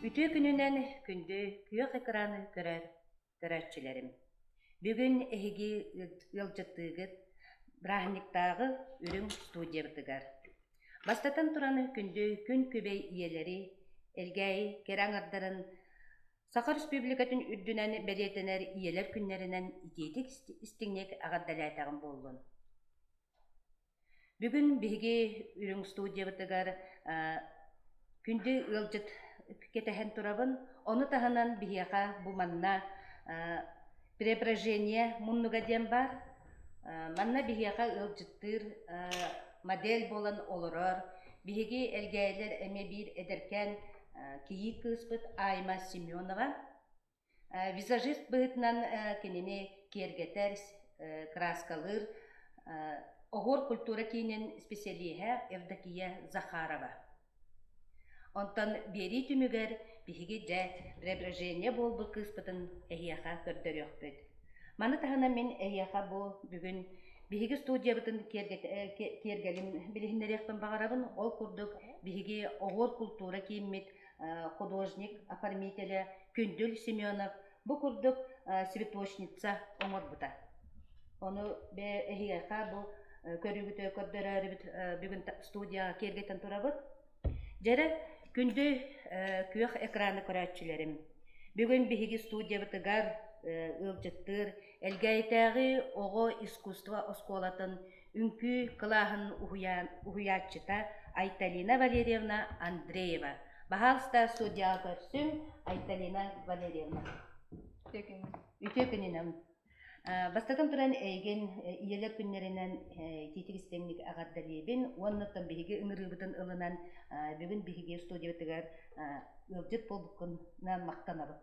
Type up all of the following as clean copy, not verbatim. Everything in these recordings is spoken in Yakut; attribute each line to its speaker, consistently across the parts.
Speaker 1: Үтүө күнүнэн күндү күөх экраны көрөр көрөөччүлэрим! Бүгүн эһиги ыалдьыттыыгыт бырааһынньыктааҕы үрүҥ студиябытыгар. Бастатан туран күндү күн күбэй ийэлэри, Элгээйи кэрэ аҥардарын Саха Республикатын үрдүнэн бэлиэтэнэр Ийэлэр күннэринэн итиитик истиҥник эҕэрдэлээтэҕим буоллун. Бүгүн биһиги Үрүҥ студиябытыгар күндү ыалдьыт кэтэһэн турабын. Ону таһынан биһиэхэ бу манна Преображение муннуга диэн баар. Манна биһиэхэ ыалдьыттыыр модель буолан олорор. Биһиги Элгээйилэр эмиэ биир эдэркээн кийиит кыыспыт Айма Семенова. Визажист быһыытынан кинини киэргэтэр, кырааскалыыр Оһуор культура киинин специалиһэ Евдокия Захарова. Онтон биэрии түмүгэр биһиги дьэ преображение буолбут кыыспытын эһиэхэ көрдөрүөхпүт. Маны таһынан мин эһиэхэ бу бүгүн биһиги студиябытын киэргэлин билиһиннэриэхпин баҕарабын. Ол курдук биһиги Оһуор култуура кииммит художник оформителэ Күндүл Семенов бу курдук цветочница оҥорбута. Ону эһиэхэ бу көрүүгүтэ көрдөрөөрүбүт бүгүн студияҕа киэргэтэн турабыт. Дьэрэ, күндү күөх экраны көрөөччүлэрим, бүгүн биһиги студиябытыгар ыалдьыттыыр Элгээйитээҕи оҕо искусство оскуолатын үҥкүү кылааһын уһуйааччыта Айталина Валерьевна Андреева. Баһаалыста студияҕа көрсүҥ, Айталина Валерьевна. Үтүө күнүнэн. Бастатан туран эйигин ийэлэр күннэринэн итиитик истиҥник эҕэрдэлиибин уонна оттон биһиги ыҥырыыбытын ылынан бүгүн биһиги студиябытыгар ыалдьыт буолбуккунан махтанабын.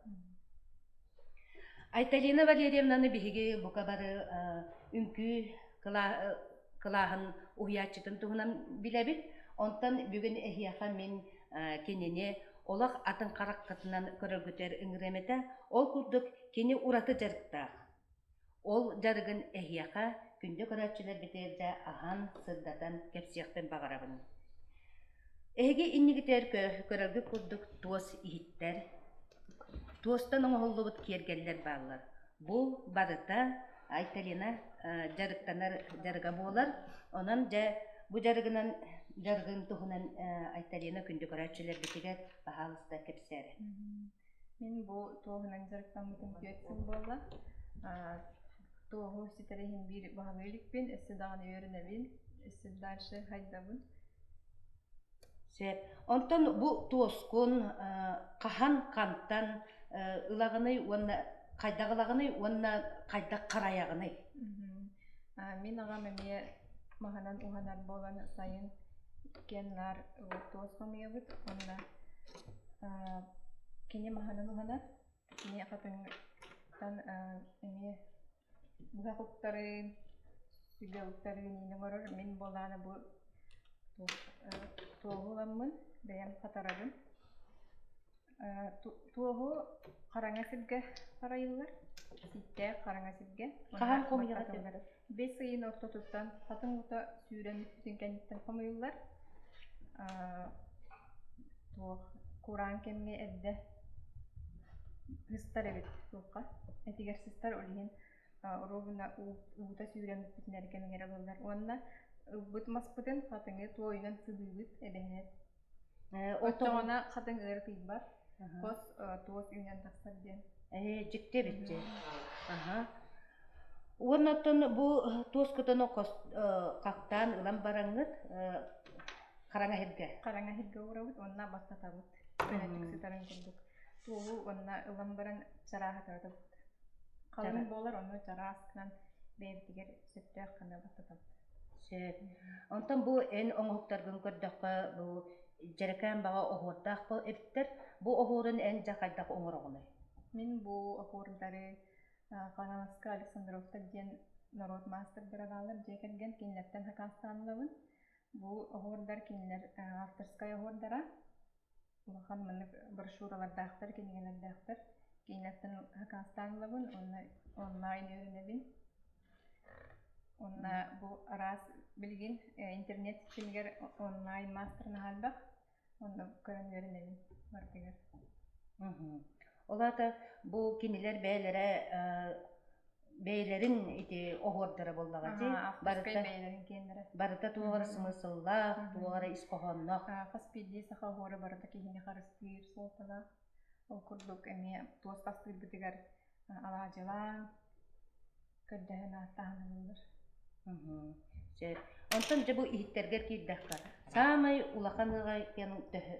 Speaker 1: Айталина Валерьевнаны биһиги бука бары үҥкүү кылааһын уһуйааччытын туһунан билэбит. Онтон бүгүн эһиэхэ мин кинини олох атын хараххытынан көрөргүтүгэр ыҥырыам этэ. Ол курдук кини ураты дьарыктаах. Ол дьарыгын эһиэхэ күндү көрөөччүлэрбитигэр дьэ аһан, сырдатан кэпсиэхпин баҕарабын. Эһиги иннигитигэр көрөргүт курдук туос иһиттэр, туостан оҥоһуллубут киэргэллэр бааллар. Бу барыта Айталина дьарыктанар дьарыга буолар. Онон дьэ бу дьарыгынан дьарыгын туһунан Айталина күндү көрөөччүлэрбитигэр баһаалыста кэпсээрэ.
Speaker 2: Мин бу туоһунан дьарыктаммытым түөрт сыл буолла. Туоһу ситэри иһин биир баһылыы иликпин, өссө даҕаны үөрэнэбин, өссө дальше хайдабын.
Speaker 1: Сөп. Онтон бу туоскун хаһан, хантан ылаҕыный уонна хайдах ылаҕыный уонна хайдах харайаҕыный?
Speaker 2: Мин аҕам эмиэ маһынан уһанар буолан сайын иккиэн наар туос хомуйабыт уонна кини маһынан уһанар. Кини хатыҥтан эмиэ быһах уктарын, сүгэ уктарын иинэ оҥорор. Мин буоллаҕына бу туоһу ыламмын бэйэм хатарабын. Туоһу хараҥа сиргэ харайыллар, сииктээх хараҥа сиргэ.
Speaker 1: Хаһан хомуйаҕыт?
Speaker 2: Бэс ыйын ортотуттан хатыҥ уута сүүрэн бүппүтүн кэнниттэн хомуйуллар. Туох кураан кэмҥэ эрдэ сыстар эбит туохха этигэр сыстар ол иһин оруобуна уута сүүрэн бүппүтүн эрэ кэмигэр ылыллар уонна ылбыт маспытын хатыҥы туойунан сыбыыбыт эбэһээт Оччоҕуна хатыҥ ыарытыйбат, хос туос үүнэн тахсар диэн.
Speaker 1: Ээ, дьикти эбит дии. Аһа. Уонна оттон бу туоскутун хахтаан ылан бараҥҥыт хараҥа сиргэ.
Speaker 2: Хараҥа сиргэ уурабыт уонна бастатабыт. Көнөтүк сытарын курдук. Туоһу уонна ылан баран чарааһатабыт. Халыҥ буолар, ону чараас гынан бэйэбитигэр сөптөөх гына баттатабыт.
Speaker 1: Сөп. Онтон бу эн оҥоһуктаргын көрдөххө, бу дьэрэкээн баҕа оһуордаах эбиттэр. Бу оһуорун эн дьэ хайдах оҥороҕунуй?
Speaker 2: Мин бу оһуордары Хаҥаласка Александровтар диэн норуот маастардара бааллар дьиэ кэргэн кинилэртэн сакаастаан ылабын. Бу оһуордар кинилэр авторскай оһуордара. Улахан маннык брошюралардаахтар, кинигэлэрдээхтэр. Кинилэртэн сакаастаан ылабын уонна онлайн үөрэнэбин. Уонна бу араас билигин интернет ситимигэр онлайн маастар наһаа элбэх. Онно көрөн үөрэнэбин барытыгар.
Speaker 1: Ол аата бу кинилэр бэйэлэрэ бэйэлэрин ити оһуордара буоллаҕа дии.
Speaker 2: Авторскай бэйэлэрин киэннэрэ.
Speaker 1: Барыта туох эрэ смысллаах, туох эрэ ис хоһоонноох.
Speaker 2: Хас биирдии саха оһуора барыта киһини харыстыыр суолталаах. Ол курдук эмиэ туос хастыырбытыгар алаадьылаан, көрдөһөн ааттаһан ылыллар.
Speaker 1: Сөп. Онтон дьэ бу иһиттэргэр киирдэххэ, саамай улахан ыаҕайан төһө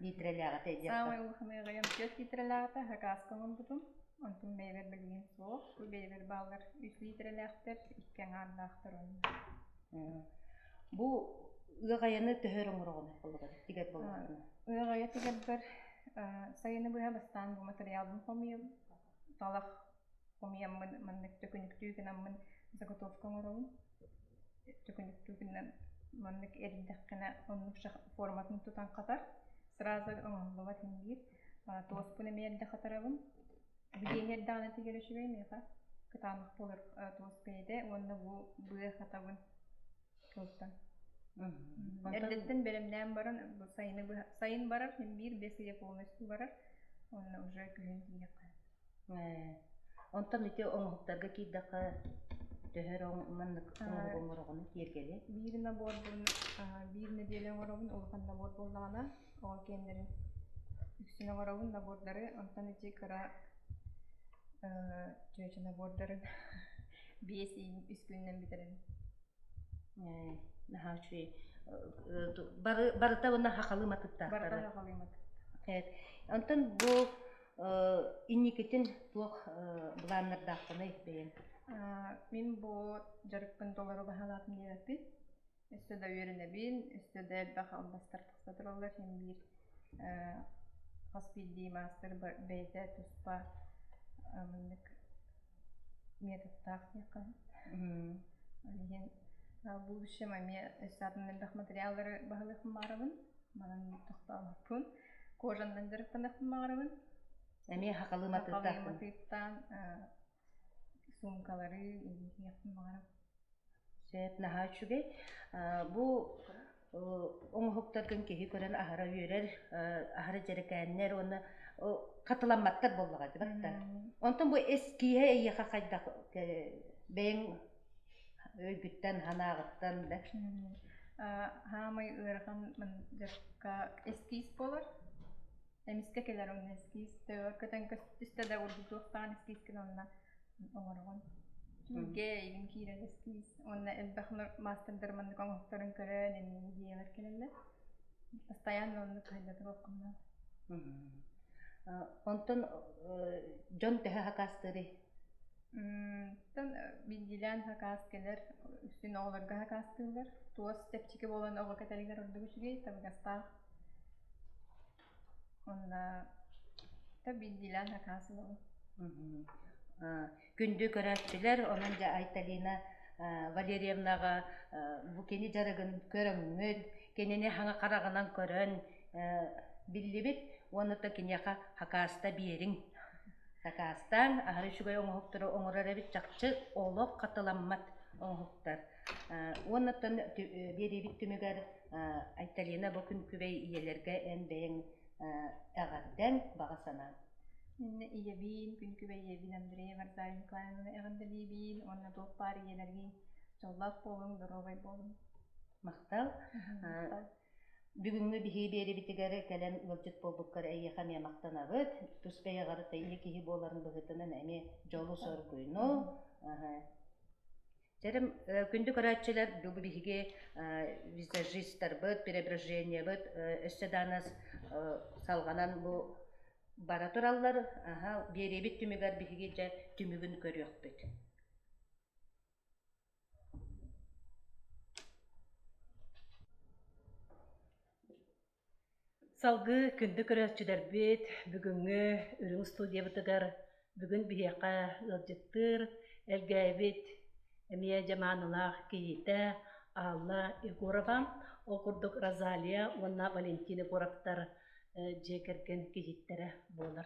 Speaker 1: литрэлээҕитэ диэххэ?
Speaker 2: Саамай улахан ыаҕайам 4 литрэлээҕитэ хакааска оҥорбутум. Онтум бэйэбэр билигин суох. Бу бэйэбэр бааллар 3 литрэлээхтэр, икки аҥаардаахтар онно.
Speaker 1: Бу ыаҕайаны төһө эрэ оҥороҕун буоллаҕа тигэр буоллаҕына?
Speaker 2: Ыаҕайа тигэрбэр сайыны быһа бастаан бу матырыйаалбын хомуйабын. Талах хомуйаммын маннык төкүнүктүү гынаммын заготовка оҥоробун. Төкүнүктүү гынан маннык эрийдэххинэ оннук форматын тутан хатар. Сразу оҥоһуллубат иһин биир. Туоспун эмиэ эрдэ хатарабын. Билиэни эрдэҕинэ тигэр үчүгэй миэхэ. Кытаанах буолар туос бэйэтэ уонна бу быа хатабын кылтан. Эрдэттэн бэлэмнээн баран бу сайыны быһа сайын барар син биир бэс ыйа полностью барар. Уонна уже күһүн тиийиэххэ.
Speaker 1: Онтон ити оҥоһуктарга киирдэххэ төһө эрэ маннык оҥоһук оҥороҕун киэргэли?
Speaker 2: Биир наборбун биир нэдиэлэ оҥоробун улахан набор буоллаҕына оҕо киэннэрин үксүн оҥоробун набордары онтон ити кыра чүөчэ набордарын биэс үс күнүнэн бүтэрэбин.
Speaker 1: Наһаа үчүгэй. Барыта уонна хахалыы матыктаахтар.
Speaker 2: Барыта хахалыы матыктаах.
Speaker 1: Онтон бу инникитин туох былааннардааххыный бэйэҥ?
Speaker 2: Мин бу дьарыкпын толору баһылаатым диэбэппин. Өссө да үөрэнэбин, өссө да элбэх албастар тахса тураллар. Син биир хас биирдии маастар бэйэтэ туспа маннык методтаах диэххэ Ол иһин в будущем эмиэ өссө атын элбэх материаллары баһылыахпын баҕарабын. Манан тохтообоппун. Кожанан дьарыктаныахпын баҕарабын.
Speaker 1: Эмиэ хахалыы
Speaker 2: матыыптаан матыыптаан суумкалары иҥиэхпин баҕарабын.
Speaker 1: Сөп, наһаа үчүгэй. Бу оҥоһуктаргын киһи көрөн аһара үөрэр, аһара дьэрэкээннэр уонна хатыламматтар буоллаҕа дии батта. Онтон бу эскииһэ эйиэхэ хайдах бэйэҥ өйгүттэн, санааҕыттан да?
Speaker 2: Хаамай ыарахан дьарыкка эскиз буолар. Эмискэ кэлэр онно эскиз төбө көтөн түстэ да урдутуохтаан эскизкин онно оҥороҕун. Түмүккэ эйигин киирэн эскиз уонна элбэх маастардар маннык оҥоһуктарын көрөн эмиэ идеялар кэлэллэр. Постоянно оннук хайда туруоххунна.
Speaker 1: Онтон дьон төһө хакаастыырый?
Speaker 2: Оттон биирдиилээн хакаас кэлэр, үксүн оҕолорго хакаастыыллар. Туос чэпчэки буолан оҕо кэтэригэр ордук үчүгэй, табыгастаах. Уонна биирдиилээн хакаас ылабын.
Speaker 1: Күндү көрөөччүлэр, онон дьэ Айталина Валерьевнаҕа бу кини дьарыгын көрөҥҥүт, кинини хаҥа хараҕынан көрөн биллибит уонна да киниэхэ хакааста биэриҥ. Сакаастаан аһары үчүгэй оҥоһуктары оҥорор эбит чахчы олох хатыламмат оҥоһуктар. Уонна оттон биэриибит түмүгэр Айталина бу күн күбэй ийэлэргэ эн бэйэҥ эҕэрдэҥ, баҕа санааҥ.
Speaker 2: Иннэ ийэбиин, күн күбэй ийэбин Андрея Варзарь Николаевна эҕэрдэлиибин уонна туох баар ийэлэргин дьоллоох буолуҥ, доруобай буолуҥ.
Speaker 1: Махтал. Бүгүҥҥү биһиги биэрибитигэр кэлэн ыалдьыт буолбуккар эйиэхэ эмиэ махтанабыт. Тус бэйэҕэр ийэ киһи буоларын быһыытынан эмиэ дьолу-соргуйну. Чэрим, күндү көрөөччүлэр, бу биһиги визажистарбыт, преображениебыт өссө даҕаны салҕанан бу бара тураллар. Аһа, биэриэбит түмүгэр биһиги дьэ түмүгүн көрүөхпүт.
Speaker 3: Салгыы күндү көрөөччүлэрбит, бүгүҥҥү Үрүҥ студиябытыгар бүгүн биһиэхэ ыалдьыттыыр Элгээйибит эмиэ дьамаанылаах кийиитэ Алла Егорова, ол курдук Розалия уонна Валентин Егоровтар дьиэ кэргэн кийииттэрэ буолар.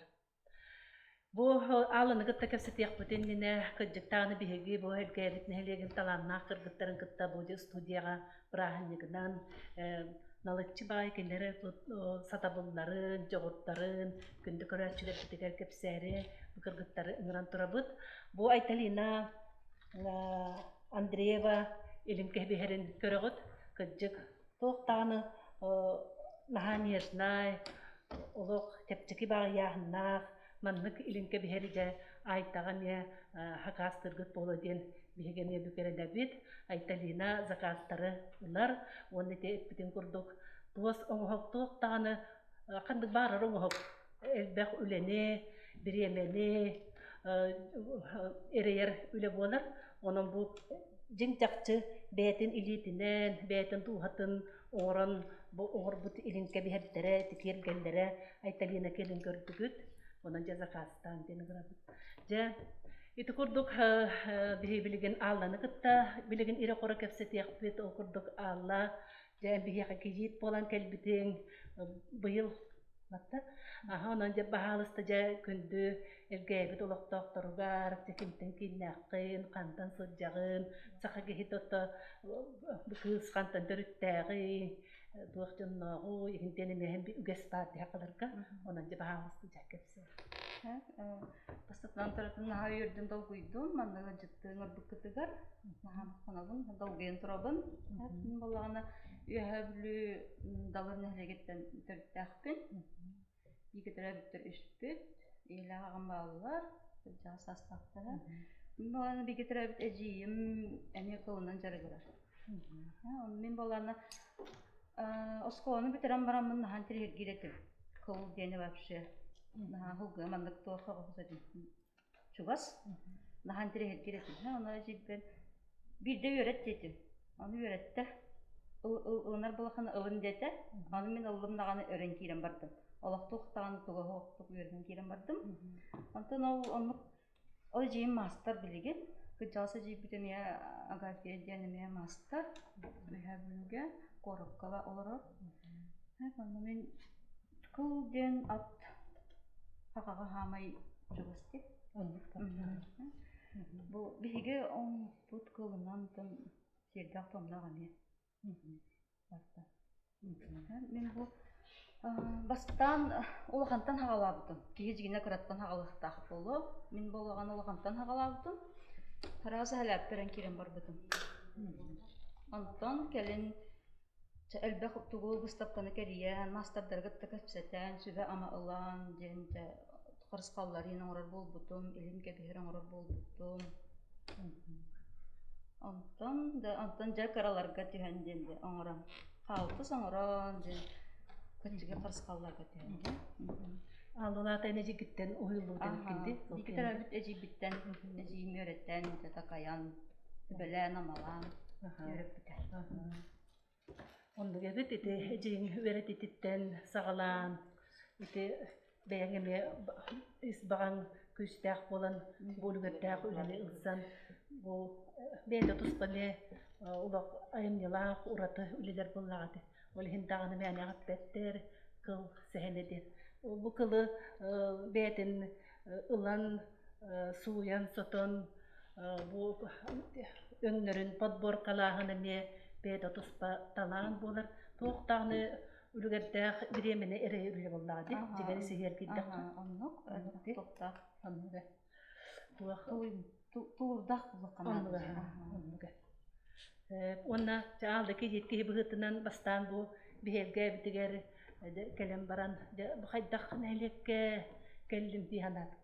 Speaker 3: Бу Ааланы кытта кэпсэтиэхпит иннинэ, кырдьыктааны биһиги бу Элгээбит нэһилиэгин талааннаах кыргыттарын кытта бу студияҕа бырааһынньыгынан. Налыччы баай кинилэри сатабылларын, дьоҕурдарын күндү көрөөччүлэрбитигэр кэпсээри бу кыргыттары ыҥыран турабыт. Бу Айталина Андреева илин кэбиһэрин көрөҕүт. Кырдьык, туох даҕаны наһаа нежнай, олох чэпчэки баҕайааһыннаах, маннык илин кэбиһэри дьэ Айтаҕа эмиэ хакаастыыргыт буолуо диэн биһиги эмиэ бүк эрэнэбит. Айталина заказтары ылар уонна ити эппитин курдук туос оҥоһук туох даҕаны ханнык баарар оҥоһук элбэх үлэни, бириэмэни эрэйэр үлэ буолар. Онон бу дьиҥ чахчы бэйэтин илиитинэн, бэйэтин дууһатын оҥорон бу оҥорбут илин кэбиһэрдэрэ, тиэргэллэрэ Айталина кэлин көрдүгүт. Онон дьэ заказтаан диэн ыҥырабыт. Дьэ ити курдук биһи билигин Аалланы кытта билигин ирэ-хоро кэпсэтиэхпит. Ол курдук Аалла дьэ биһиэхэ кийиит буолан кэлбитиҥ быйыл Батта. Аха, онон дьэ баһаалыста дьэ күндү Элгээйбит олохтоохторугар дьэ кимтэн кииннээххин, хантан сылдьаҕын, саха киһитэ ото бу кыыс хантан төрүттээҕий, туох дьоннооҕуй, иһинтэн эмиэ үгэс баар диһэ Онон дьэ баһаалыста дьэ кэпсээ.
Speaker 4: Бастатынан туратын наһаа үөрдүм, долгуйдум. Манна ыалдьыттыы ыҥырбыккытыгар наһаа махтанабын, долгуйан турабын. Мин буоллаҕына Үөһээ Бүлүү Далыр нэһилиэгиттэн төрүттээхпин. Бииргэ төрөөбүттэр үспүт, ийэлээх аҕам бааллар, кырдьаҕас саастаахтара. Мин буоллаҕына бииргэ төрөөбүт эдьиийим эмиэ кылынан дьарыгырар. Мин буоллаҕына оскуоланы бүтэрэн бараммын наһаа интэриэһиргиир этим. Кыл диэни вообще наһаа һылгы маннык туохха этим чугас наһаа интэриэһиргиир этим. Ону эдьиийбин биирдэ үөрэт диэтим. Ону үөрэттэ. Ылынар буолаххына ылын диэтэ. Ону мин ыллым даҕаны өрөн киирэн бардым. Олохтуох даҕаны туга суохтук үөрэнэн киирэн бардым. Онтон ол оннук Ол эдьиийим маастар билигин. Кырдьаҕас эдьиийбит эмиэ Агафья диэн эмиэ маастар. Үөһээ Бүлүүгэ куоракка олорор. Онно мин кыл диэн ат сахаҕа хаамай чугас дии. Бу биһиги оҥорбут кылынан сиэрдээх-туомнаах эмиэ. Барда. Мин бу бастаан улахантан саҕалаабытым. Киһи дьиҥинэ кыраттан саҕалыахтаах буолуо. Мин буоллаҕына улахантан саҕалаабытым. Араас эһэлээппэрэн киирэн барбытым. Онтон кэлин элбэх тугу быыстапканы кэрийэн, маастардарга кытта кэпсэтэн, сүбэ-ама ылан диэн дьэ харысхалларын оҥорор буолбутум, илин кэбиһэр оҥорор буолбутум. Онтон да онтон дьэ кыраларга түһэн диэн дьэ оҥорон хаалтыс оҥорон дьэ кырдьыга харысхалларга түһэн дьэ.
Speaker 3: Ааллалаата эн эдьиийгиттэн уһуйуллубут эбиккин дии?
Speaker 4: Бииргэ төрөөбүт эдьиийбиттэн эдьиийим үөрэттэн дьэ такайан сүбэлээн-амалаан үөрэппитэ.
Speaker 3: Оннук эбит ити эдьиийиҥ үөрэтиититтэн саҕалаан ити бэйэҥ эмиэ ис баҕаҥ күүстээх буолан бу үлүгэрдээх үлэни ылсан бу бэйэтэ туспа эмиэ олох айымньылаах ураты үлэлэр буоллаҕа ити. Ол иһин даҕаны мээнэҕэ эппэттэр кыл сэһэнэ диэн. Бу кылы бэйэтин ылан сууйан-сотон бу өҥнөрүн подборкалааһын эмиэ бэйэтэ туспа талаан буолар. Туох даҕаны үлүгэрдээх бириэмэни эрэйи үлэ буоллаҕа дии, дьигэри сиһиэр киирдэххэ.
Speaker 4: Оннук, туохтаах.
Speaker 3: Оннук ээ. Туох
Speaker 4: Тулуурдаах буолуохха
Speaker 3: Оннук
Speaker 4: наада.
Speaker 3: оннук ээ. Уонна чаалда киһи киһи быһыытынан бастаан бу биһиэргэ эбитигэр кэлэн баран дьэ бу хайдах нэһилиэккэ кэллим дии санаатым.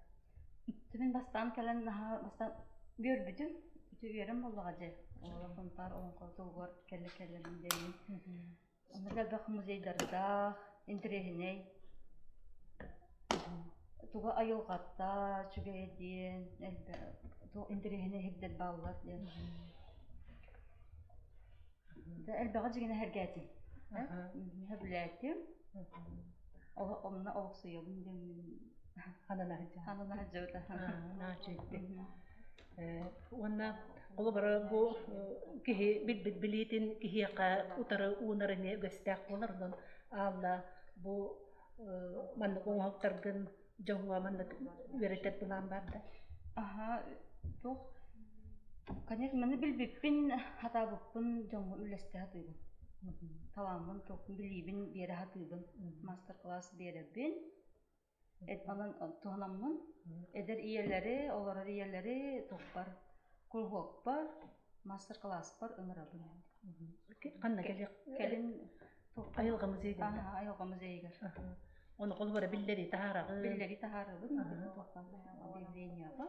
Speaker 4: Мин бастаан кэлэн наһаа бастаан үөрбүтүм. Ити үөрэн буоллаҕа дьэ. Оҕолор Сунтаар олоҥхотугар кэлэ кэлэбин диэммин. Онно элбэх музейдардаах, интэриэһинэй. Туга айылҕатта үчүгэй диэн, элбэх интэриэһинэй иһирдэр бааллар диэн. Элбэҕи дьиҥинэ сэргээтим. Сөбүлээтим. Онно олохсуйабын диэммин
Speaker 3: Ханан
Speaker 4: сылдьабыта.
Speaker 3: Уонна холобура бу киһи билбит билиитин киһиэхэ утары уунар эмиэ үгэстээх буолар. Онон аалла бу маннык оҥоһуктаргын дьоҥҥо маннык үөрэтэр былаан баар да?
Speaker 4: Аһа, туох конечно, маны билбиппин, хатаабыппын дьоҥҥо үллэстэ сатыыбын. Талааммын, билиибин биэрэ сатыыбын. Мастер-класс биэрэбин. Онон туһанаммын эдэр ийэлэри, олорор ийэлэри туппар, куруһуокпар, мастер-класспар ыҥырабын.
Speaker 3: Ханна кэлиэх?
Speaker 4: Кэлин
Speaker 3: Айылҕа музейыгар.
Speaker 4: Айылҕа музейыгар.
Speaker 3: Ону холобура биллэрии таһаараҕын.
Speaker 4: Биллэрии таһаарабын. Объявлениеҕа.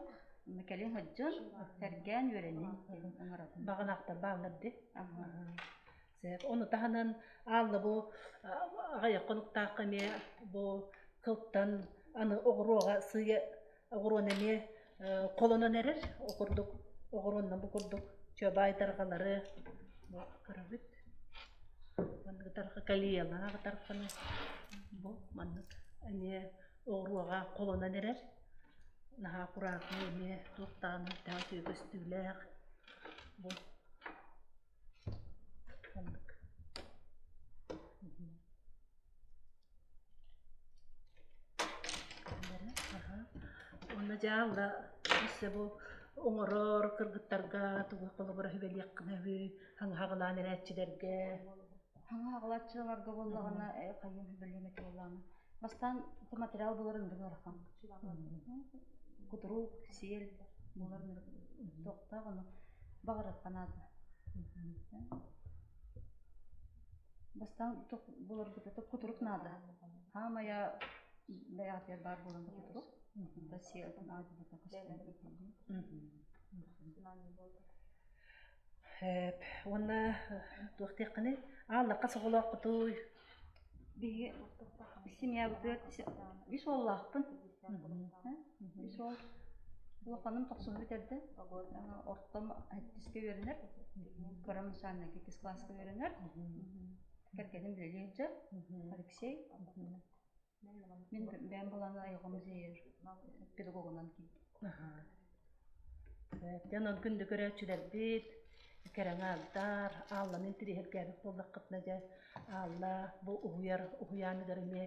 Speaker 4: Кэлин сылдьан, сэргээн үөрэнин диэн ыҥырабын.
Speaker 3: Баҕалаахтар бааллар дии. Сөп. Ону таһынан аалла бу аҕыйах хонуктаахха эмиэ бу кылтан аны оҕуруоҕа сыыйа оҕуруону эмиэ холонон эрэр. Ол курдук оҕуруоннан бу курдук чуобаай дарҕалары бу көрөбүт. Маннык дарҕа калиялаах дарҕаны бу маннык эмиэ оҕуруоҕа холонон эрэр. Наһаа кураанах эмиэ туох даҕаны үтүө көстүүлээх бу Оннук. Уонна дьаалла өссө бу оҥорор кыргыттарга тугу холобура сүбэлиэххинэ үһү хаҥаһаҕалаан эрээччилэргэ
Speaker 4: Хаҥаһаҕалааччыларга буоллаҕына хайыам сүбэлиэм этэ буоллаҕына бастаан материал буларын да ыарахан кутурук сиэл булар туохтаах ону баҕарыахха наада Бастаан буларбыта кутурук наада. Хаамайа бэйэҕитигэр баар буолан кутурук.
Speaker 3: Уонна туох диэххиний? Ааллахха соҕолооххутуй?
Speaker 4: Биһиги семьябытыгар үс уоллаахпын. Үс уол. Улаханым тохсуһу бүтэрдэ. Ортом сэттискэ үөрэнэр. Кыра начальник иккис кылааска үөрэнэр. Кэргэним үлэлии сылдьар. Алексей. Мин бэйэм былааны айылҕа музейыгар педагогунан киирдим.
Speaker 3: Дьон он күндү көрөөччүлэрбит, кэрэҥэ алдар, аалланы интириэһиргээбит буоллаххытына дьэ аалла бу уһуйар уһуйааныгар эмиэ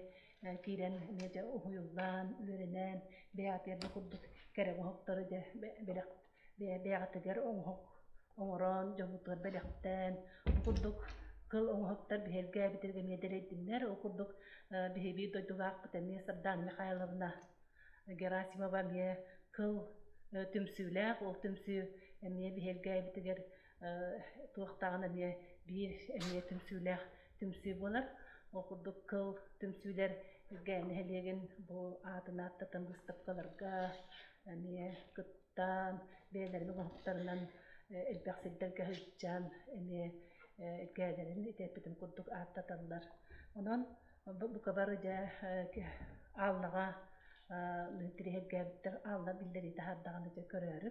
Speaker 3: киирэн эмиэ дьэ уһуйуллан, үөрэнэн, бэйэҕитигэр бу курдук кэрэ оҥоһуктары дьэ бэлэх бэйэҕитигэр оҥоһук оҥорон, дьоммутугар бэлэхтээн, бу курдук кыл оҥоһуктар биһиргээбитигэр эмиэ дэлэйдиннэр. Ол курдук биһиги биир дойдулаахпыт эмиэ Сардаана Михайловна Герасимова эмиэ кыл түмсүүлээх, ол түмсүү эмиэ биһиргээбитигэр туохтааҕын эмиэ биир эмиэ түмсүүлээх түмсүү буолар. Ол курдук кыл түмсүүлэр Үргээн нэһилиэгин бу аатын ааттатан быыстапкаларга эмиэ кыттан, бэйэлэрин оҥоһуктарынан элбэх сирдэргэ сылдьан эмиэ Үргээлэрин ити эппитим курдук ааттаталлар. Онон бука бары дьэ Ааллаҕа тириһэргээбиттэр Аалла биллэрии таһаардаҕына дьэ көрөөрү.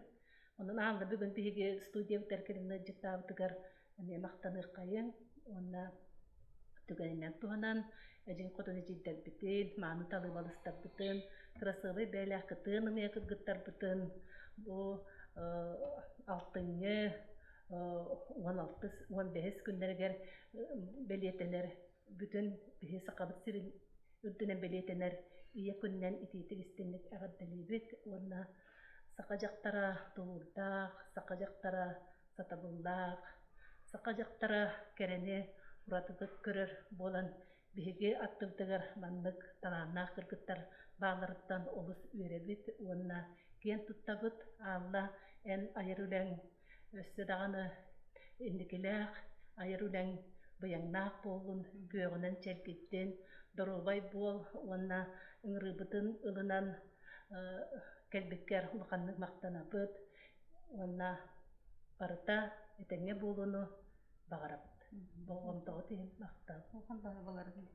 Speaker 3: Онон Аалла бүгүн биһиги студиябытыгар кэлин ыалдьыттаабытыгар эмиэ махтаныаххайыҥ уонна түгэнинэн туһанан эдьиҥ хотун эдьиийдэрбитин, мааны талыы балыстарбытын, кырасыабай бэйэлээх кытыан ымыйа кыргыттарбытын бу алтынньы 16 15 күннэригэр бэлиэтэнэр бүтүн биһи Сахабыт сирин үрдүнэн бэлиэтэнэр Ийэ күнүнэн итиитик истиҥник эҕэрдэлиибит уонна саха дьахтара тулуурдаах, саха дьахтара сатабыллаах, саха дьахтара кэрэни уратытык көрөр буолан биһиги аттыбытыгар маннык талааннаах кыргыттар баалларыттан олус үөрэбит уонна киэн туттабыт. Аалла, эн айар үлэҥ өссө даҕаны инникилээх айар үлэҥ быйаҥнаах буоллун, күөҕүнэн чэлгиттин, доруобай буол уонна ыҥырыыбытын ылынан кэлбиккэр улаханнык махтанабыт уонна барыта этэҥҥэ буолууну баҕарабыт. Болҕомтоҕут иһин махтал.
Speaker 4: Улахан баларым.